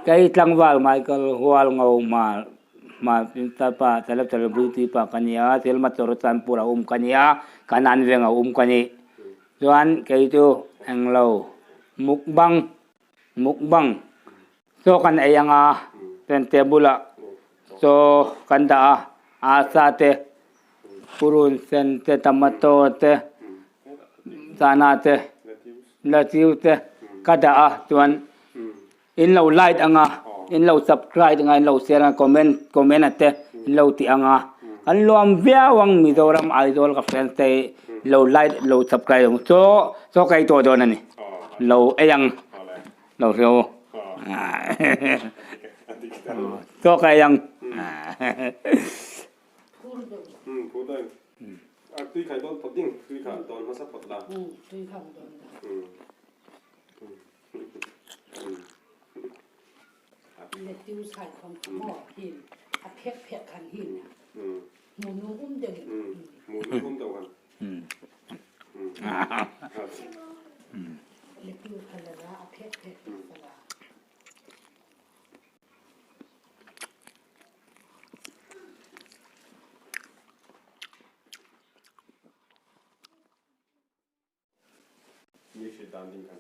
Kei tlangval Michael Hual Ngo Hmar Hmar pa Caleb Celebrity pa ka nia, thil motor Chanpur a um ka nia, Kanan veng a um ka ni. Chuan kei chu englo mukbang mukbang chaw kan ei anga chuan table ah chaw kan dah a, asa te purun sen te tomato te chana te lettuce te ka dah a chuan in lo like anga in lo subscribe anga in lo share anga comment comment a te in lo tih anga kan luam viau ang Mizoram Aizawl ka friends te hi lo like lo subscribe ang chaw chaw ka ei tawh dawn a ni lo ei ang lo hriau chaw ka ei ang.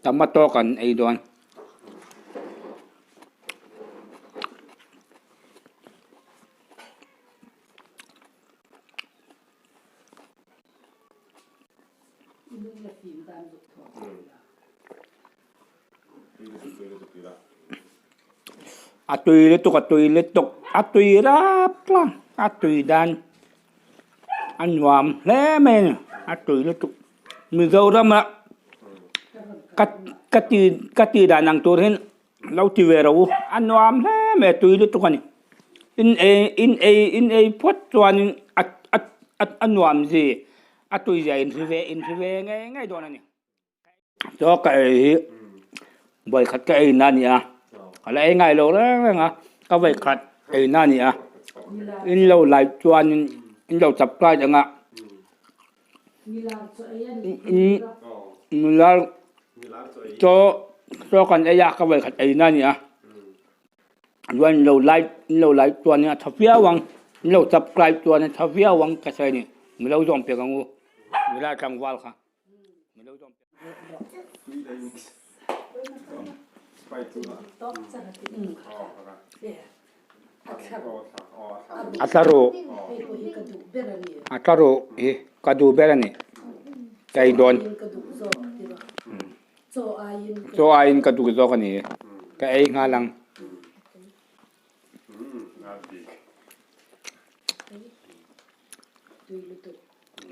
Tomato kan ei dawn. A tui lutuk a tui lutuk a tui rap tlang a tui dan a nuam hle mai a ni a tui lutuk Mizoram ah ka ka ti ka tih dan ang tur hian lo ti ve rawh u a nuam hle mai a tui lutuk a ni in ei in ei in ei phawt chuanin a a a nuam zi a tui zia in hre ve in hre ve ngei ngei dawn a ni. Chaw ka ei hi vawikhat ka ei na a ni a, ka la ei ngai lo reng reng a, ka vawikhat ei na a ni a, in lo like chuanin in lo subscribe ang a, nula chaw chaw kan ei a ka vawikhat ei na a ni a, chuan in lo like in lo like chuanin a tha viau ang, in lo subscribe chuan a tha viau ang ka sawi a ni, mi lo zawm pek ang u, nula tlangval kha. A tla rawh a tla rawh hi ka duh ber a ni ka ei dawn chaw aiin ka duh zawk a ni ka ei nghal ang.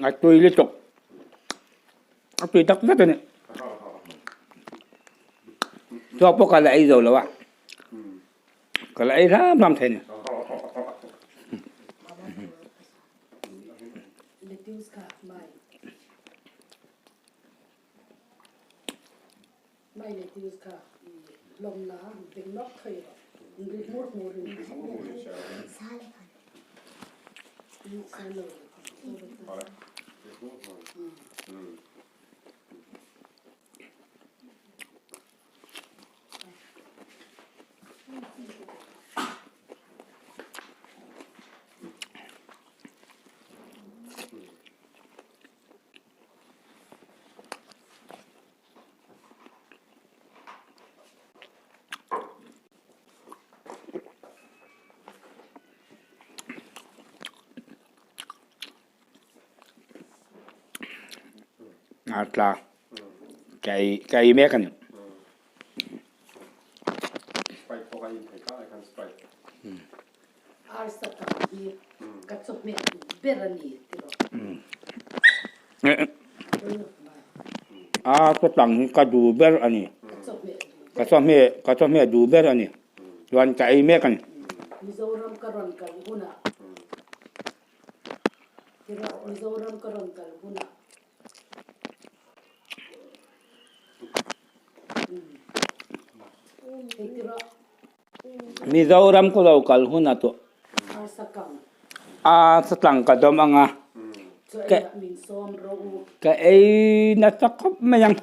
A tui lutuk a tui tak zet a ni chaw pawh ka la ei zo lo a ka la ei hram hram thei a ni. A tla ka ei ka ei mek a ni. A ka tang hi ka duh ber a ni ka chawhmeh ka chawhmeh duh ber a ni chuan ka ei mek a ni. Mizoram ka lo kal hunah tawh a satlang ka dawm ang a, ka ei nasa khawp mai ang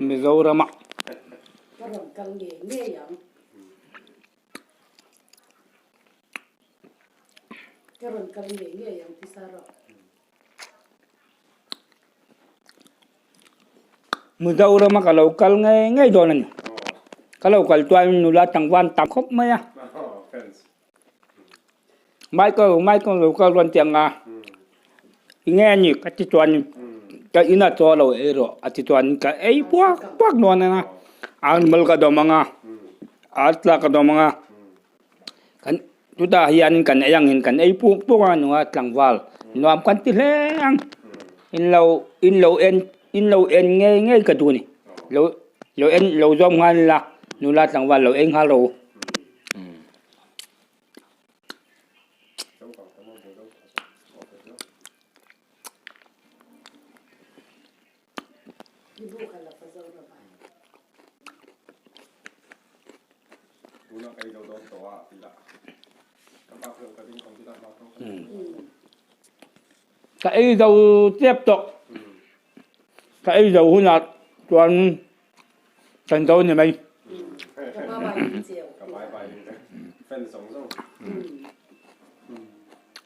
Mizoramah. Ka rawn kal ngei ngei ang ti sa rawh. Mizorama ka lo kal ngei ngei dawn a ni. Ka lo kal chuan nula tlangval tam khawp mai a. Michael, Michael lo kal rawn ti ang a. Nge a ni ka ti chuan ka ina chaw lo ei rawh a ti chuan ka ei puak puak dawn a. Animal ka dawm ang a, artla ka dawm ang a. Kan chutah hian kan ei angin kan ei puk puk a nunga tlangval nuam kan ti hle ang in lo in lo en in lo en ngei ngei ka duh a ni lo lo en lo zawm nghal ila nula tlangval lo ei nghal rawh u. Ka ei zo tep tawh. Ka ei zo hunah chuan kan zo ni mai.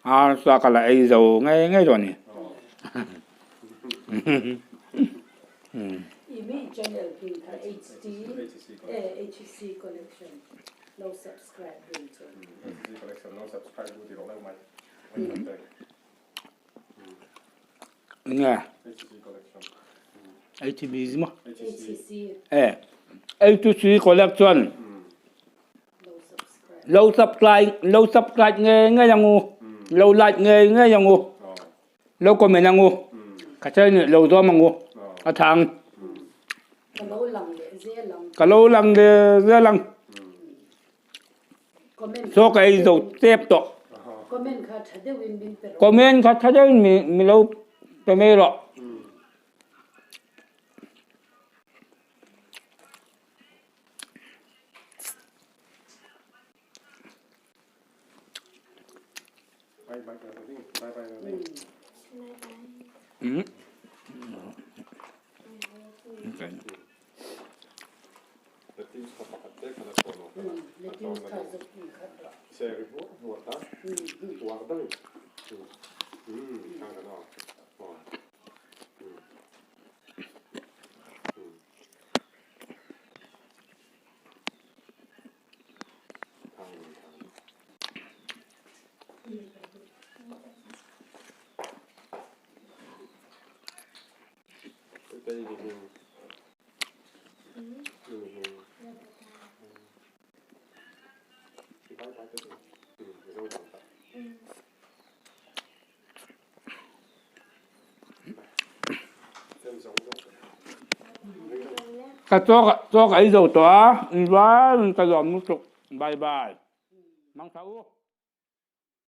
Arsa ka la ei zo ngei ngei dawn a ni. Nge HB maw e H2C collection lo subscribe lo subscribe ngei ngei ang u lo like ngei ngei ang u. Lo comment ang u. Ka chei nih lo zawm ang u. A tha ang. Ka lo lang leh zel ang. Ka lo lang leh zel ang. Chaw ka ei zo tep tawh. Comment kha tha deuhin min pe rawh. Comment kha tha deuhin mi lo pe mai rawh. Ka chaw ka ei zo tawh a, in vai in ka lawm lutuk. Bye bye. Mang tha u.